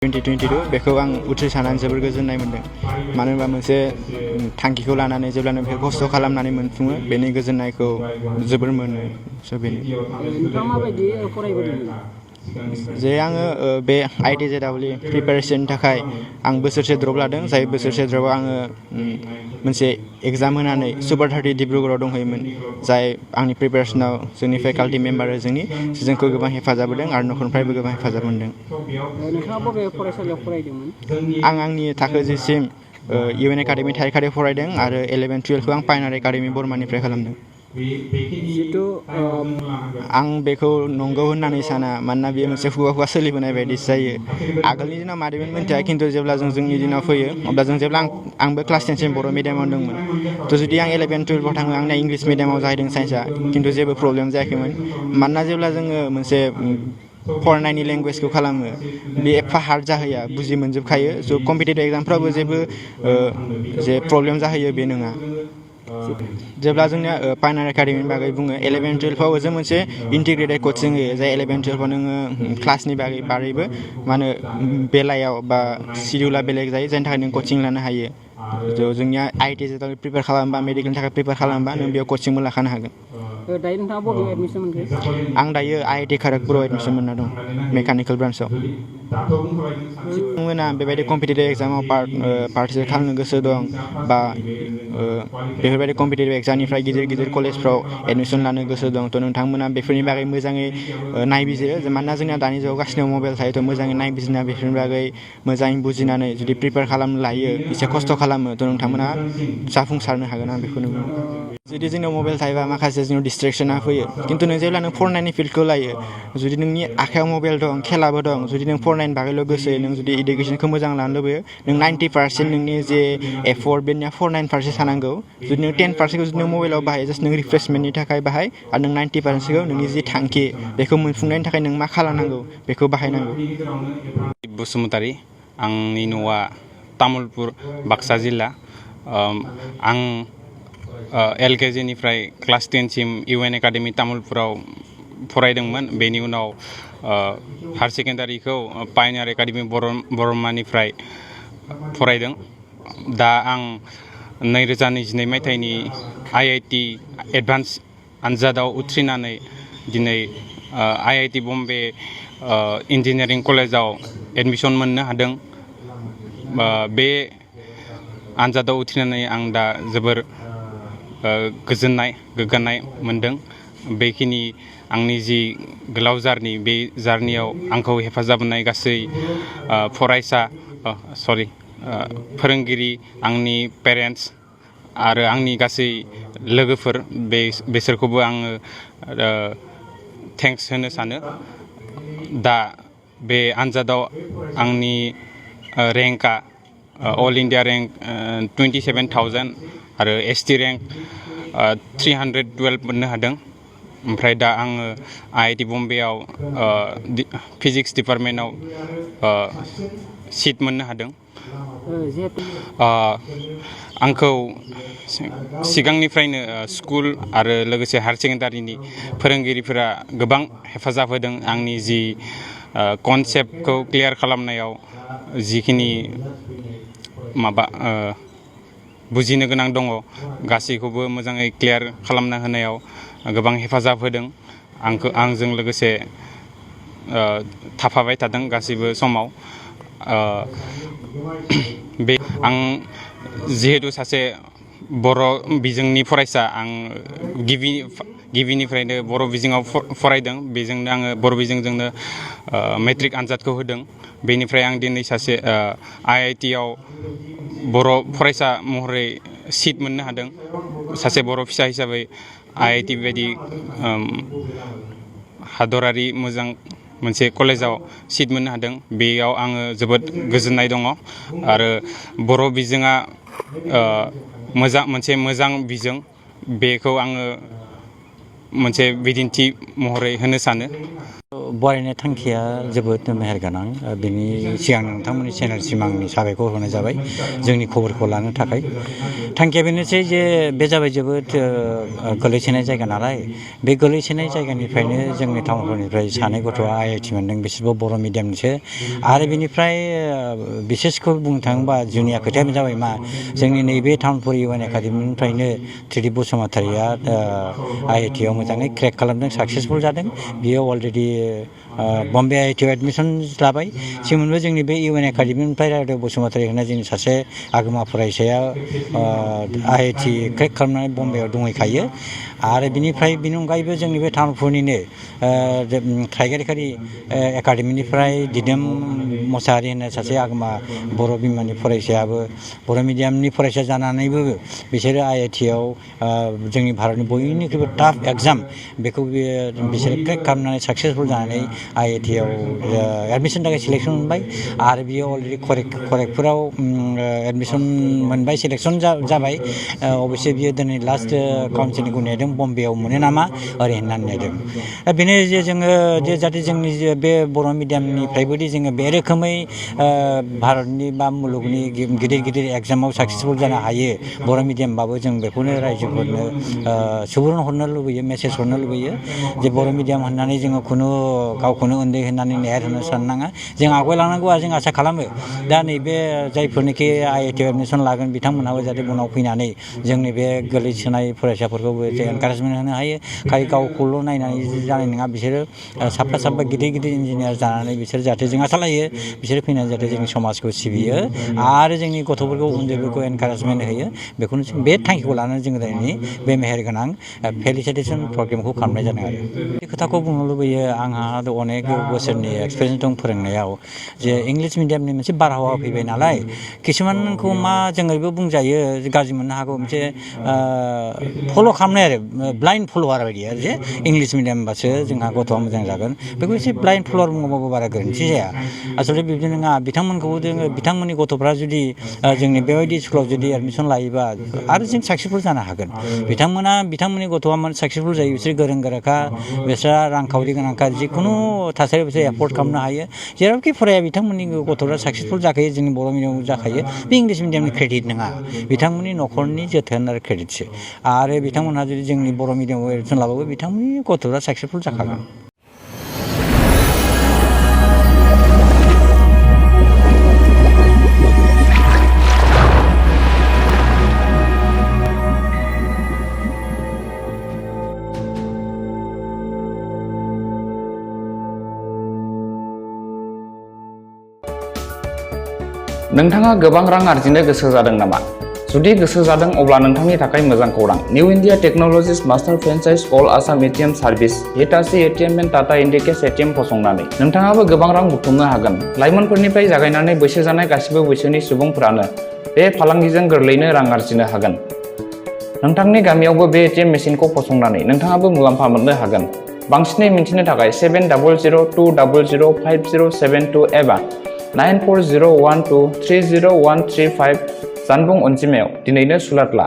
2022 बेखौ आं उथ्रिसारनानै जोबोर गोजोननाय मोन्दों मानो होनबा मोनसे थांखिखौ लानानै जेब्लानो बेखौ खस्थ' खालामनानै मोनफुङो बेनि गोजोननायखौ जोबोर मोनो स' बेनो नोंथाङा माबायदि फरायबोदोंमोन जे आङो बे ITZW प्रिपेरेसननि थाखाय आं बोसोरसे ड्रप लादों जाय बोसोरसे ड्रपआव आङो मोनसे एग्जाम होनानै सुपार 30 डिब्रुगड़आव दंहैयोमोन जाय आंनि प्रिपेरेसनाव जोंनि फेकाल्टि मेम्बार जोंखौ गोबां हेफाजाब होदों आरो न'खरनिफ्रायबो गोबां हेफाजाब मोनदों नोंथाङा बबे फरायसालियाव फरायदोंमोन आं आंनि थाखो जिसिम UN एकाडेमि थाइखारियाव फरायदों आरो 11-12खौ आं पाइनार एकाडेमि बर्मानिफ्राय खालामदों जितु आं बेखौ नंगौ होननानै साना मानोना बेयो मोनसे खुगा सोलिबोनाय बायदिसो जायो आगोलनि दिनाव मारैमोन मिन्थिया खिन्थु जेब्ला जोंनि दिनाव फैयो अब्ला जेब्ला आंबो क्लास 10सिम बर' मिडियामाव दंमोन थ' जुदि आं 11-12आव थाङो आंना इंलिस मिडियामाव जाहैदों साइन्सआ खिन्थु जेबो प्रब्लेम जायाखैमोन मानोना जेब्ला जोङो मोनसे फरायनायनि लेंगुवेजखौ खालामो बे एफा हार्ड जाहैया बुजि मोनजोबखायो स' कम्पिटिटिभ एग्जामफ्रावबो जेबो जे प्रब्लेम जाहैयो बे नङा जेब्ला जोंनिया पाइनार एकाडेमिनि बागै बुङो 11-12आव जों मोनसे इन्टिग्रेटेड कचिं होयो जाय 11-12आव नोङो क्लासनि बारैबो मा होनो बेलायाव बा सिडिउला बेलेग जायो जायनि थाखाय नों कचिं लानो हायो थ' जोंनिया ITZW प्रिपेयार खालामबा मेडिकेलनि थाखाय प्रिपेयार खालामबा नों बेयाव कचिंबो लाखानो हागोन दायो नोंथाङा बबेयाव एडमिसन मोनखो आं दायो IIT खड़गपुराव एडमिसन मोनना दं मेकानिकेल ब्रान्चआव नोंथांमोना बेबायदि कम्पिटिटिभ एग्जामाव पार्टिसिपेट खालामनो गोसो दं बा बेफोरबायदि कम्पिटिटिभ एग्जामनिफ्राय गिदिर कलेजफ्राव एडमिसन लानो गोसो दं थ' नोंथांमोना बेफोरनि बागै मोजाङै नायबिजिरो मानोना जोंना दानि जुगाव गासिनाव मबाइल थायो थ' मोजाङै नायबिजिरना बेफोरनि बागै मोजाङै बुजिनानै जुदि प्रिपेयार खालामनो लायो एसे खस्थ' खालामो थ' नोंथांमोना जाफुंसारनो हागोन आं बेखौनो बुङो जुदि जोंनाव मबाइल थायोबा माखासे जोंनाव डिस्ट्रेक्सना फैयो खिन्थु नों जेब्ला नों फरायनायनि फिल्डखौ लायो जुदि नोंनि आखायाव मबाइल दं खेलाबो दं जुदि नों फरायनायनि बागैल' गोसो नों जुदि इडुकेसनखौ मोजां लानो लुबैयो नों 90% नोंनि जे एफर्ट बेनिया 4-9% थानांगौ जुदि नों 10%खौ जुदि नों मबाइलाव बाहायो जास्ट नों रिफ्रेसमेन्टनि थाखाय बाहाय आरो नों 90%खौ नोंनि जि थांखि बेखौ मोनफुंनायनि थाखाय नों मा खालामनांगौ बेखौ बाहायनांगौ बसुमतारी आंनि न'आ तामुलपुर बाक्सा जिल्ला आं LKG निफ्राय क्लास 10सिम UN एकाडेमि तामुलपुराव फरायदोंमोन बेनि उनाव हायार सेकेन्डारिखौ पाइनार एकाडेमि बर्मानिफ्राय फरायदों दा आं 2022 मायथाइनि IIT एडभान्स आनजादाव उथ्रिनानै दिनै IIT बम्बे इन्जिनियारिं कलेजाव एडमिसन मोननो हादों बे आनजादाव उथ्रिनानै आं दा जोबोर गोग्गानाय मोनदों बेखिनि आंनि जि गोलाव जार्नि बे जार्नियाव आंखौ हेफाजाब होनाय गासै फोरोंगिरि आंनि पेरेन्टस आरो आंनि गासै लोगोफोर बेसोरखौबो आङो थेंक्स होनो सानो दा बे आनजादाव आंनि रेंकआ अल इन्डिया रेंक 27,000 आरो ST रेंक 312 मोननो हादों ओमफ्राय दा आङो IIT बम्बेआव फिजिक्स डिपार्टमेन्टआव सिट मोननो हादों आंखौ सिगांनिफ्रायनो स्कुल आरो लोगोसे हायार सेकेन्डारिनि फोरोंगिरिफोरा गोबां हेफाजाब होदों आंनि जि कनसेप्टखौ क्लियार खालामनायाव जिखिनि बुजिनो गोनां दङ गासैखौबो मोजाङै क्लियार खालामना होनायाव गोबां हेफाजाब होदों आंजों लोगोसे थाफाबाय थादों गासैबो समाव आं जिहेतु सासे बर' बिजोंनि फरायसा आं गिबिनिफ्रायनो बर' बिजोङाव फरायदों बेजोंनो आङो बर' बिजोंजोंनो मेट्रिक आनजादखौ होदों बेनिफ्राय आं दिनै सासे IITआव बर' फरायसा महरै सिट मोननो हादों सासे बर' फिसा हिसाबै IIT बायदि हादरारि मोजां मोनसे कलेजाव सिट मोननो हादों बेयाव आङो जोबोद गोजोननाय दङ आरो बर' बिजोङा मोनसे मोजां बिजों बेखौ आङो मोनसे बिदिन्थि महरै होनो सानो बरायनाय थांखिया जोबोद मेहेरगोनां बिनि सिगां नोंथांमोननि चेनेलसिम आंनि साबायखर होनाय जाबाय जोंनि खबरखौ लानो थाखाय थांखिया बेनोसै जे बे जाबाय जोबोद गोलैसोनाय जायगा नालाय बे गोलैसोनाय जायगानिफ्रायनो जोंनि टाउनफोरनिफ्राय सानै गथ'आ IIT मोनदों बिसोरबो बर' मिडियामनिसो आरो बिनिफ्राय बिसेसखौ बुंनो थाङोबा जुनिया खोथाया जाबाय मा जोंनि नैबे टाउनफुर UN एकाडेमिनिफ्रायनो त्रिदिप बसुमतारिया IIT आव मोजाङै क्रेक खालामदों साक्सेसफुल जादों बियो अलरेडि बम्बे IIT आव एडमिसन लाबाय सिमोनबो जोंनि बे UN एकाडेमिनिफ्राय रायदो बसुमतारि होननाय जोंनि सासे आगोमा फरायसाया IIT क्रेक खालामनानै बम्बेआव दंहैखायो आरो बिनिफ्राय बिनि अनगायैबो जोंनि बे टाउनफुरनिनो थाइगेरखारि एकाडेमिनिफ्राय दिदोम मोसाहारि होननाय सासे आगोमा बर' बिमानि फरायसायाबो बर' मिडियामनि फरायसा जानानैबो बिसोरो IIT आव जोंनि भारतनि बयनिख्रुइबो टाफ एग्जाम बेखौ बिसोरो क्रेक खालामनानै साक्सेसफुल जानानै IIT आव एडमिसन थाखाय सिलेक्सन मोनबाय आरो बियो अलरेडि करेक्टफोराव एडमिसन मोनबाय सिलेक्सन जाबाय अबयसे बियो दिनै लास्ट काउन्सिलिंखौ नेदों बम्बेआव मोनो नामा ओरै होननानै नेदों दा बेनो जे जोङो जाहाथे जोंनि बे बर' मिडियामनिफ्रायबोदि जोङो बे रोखोमै भारतनि बा मुलुगनि गिदिर गिदिर एग्जामाव साक्सेसफुल जानो हायो बर' मिडियामबाबो जों बेखौनो रायजोफोरनो सुबुरुन हरनो लुबैयो मेसेज हरनो लुबैयो जे बर' मिडियाम होननानै जोङो गावखौनो उन्दै होननानै नेहार होनो साननाङा जों आवगायलांनांगौआ जों आसा खालामो दा नैबे जायफोरनोखि IIT आव एडमिसन लागोन बिथांमोनहाबो जाहाथे उनाव फैनानै जोंनि बे गोलैसोनाय फरायसाफोरखौबो एनकारेजमेन्ट होनो हायो खालि गावखौल' नायनानै जानाय नङा बिसोरो साफा गिदिर इन्जिनियार जानानै बिसोर जाहाथे जों आसा लायो बिसोरो फैनानै जाहाथे जोंनि समाजखौ सिबियो आरो जोंनि गथ'फोरखौ उन्दैफोरखौ एनकारेजमेन्ट होयो बेखौनो जों बे थांखिखौ लानानै जोङो दिनै बे मेहेरगोनां फेलिसिटेसन प्रग्रामखौ खालामनाय जादों आरो बे खोथाखौ बुंनो लुबैयो आंहा अनेक बोसोरनि एक्सपिरियेन्स दं फोरोंनायाव जे इंलिश मिडियामनि मोनसे बारहावा फैबाय नालाय किसुमानखौ मा जोङो बेबो बुंजायो गाज्रि मोननो हागौ मोनसे फल' खालामनाय आरो ब्लाइन्ड फल'वार बायदि आरो जे इंलिश मिडियामबासो जोंहा गथ'आ मोजां जागोन बेखौ एसे ब्लाइन्ड फल'वार बुङोबाबो बारा गोरोन्थि जाया आसलथे बिदि नङा बिथांमोनखौबो जोङो बिथांमोननि गथ'फ्रा जुदि जोंनि बेबायदि स्कुलाव जुदि एडमिसन लायोबा आरो जों साक्सेसफुल जानो हागोन बिथांमोननि गथ'आ माने साक्सेसफुल जायो बिसोर गोरों गोराखा बिस्रा रांखावरि गोनांखा जिखुनु थासारियाव बिसोर एफर्ड खालामनो हायो जेरावखि फराया बिथांमोननि गथ'फ्रा साक्सेसफुल जाखायो जोंनि बर' मिडियामाव जाखायो बे इंलिश मिडियामनि क्रेडिट नङा बिथांमोननि न'खरनि जोथोन आरो क्रेडिटसो आरो बिथांमोनहा जुदि जोंनि बर' मिडियामाव एडमिसन लाबाबो बिथांमोननि गथ'फ्रा साक्सेसफुल जाखागोन नोंथाङा गोबां रां आरजिनो गोसो जादों नामा? जुदि गोसो जादों अब्ला नोंथांनि थाखाय मोजां खौरां। New India technologies master franchise all Assam ATM service Hitachi ATM and Tata Indicash ATM फसंनानै नोंथाङाबो गोबां रां बुथुमनो हागोन। लाइमोनफोरनिफ्राय जागायनानै बैसो जानाय गासिबो बैसोनि सुबुंफोरानो बे फालांगिजों गोरलैनो रां आरजिनो हागोन। नोंथांनि गामियावबो बे एटिएम मेसिनखौ फसंनानै नोंथाङाबो मुलाम्फा मोननो हागोन। बांसिनै मिन्थिनो थाखाय 7002005072 एबा 9401230135 जानबुं अनजिमायाव दिनैनो सुलाद ला।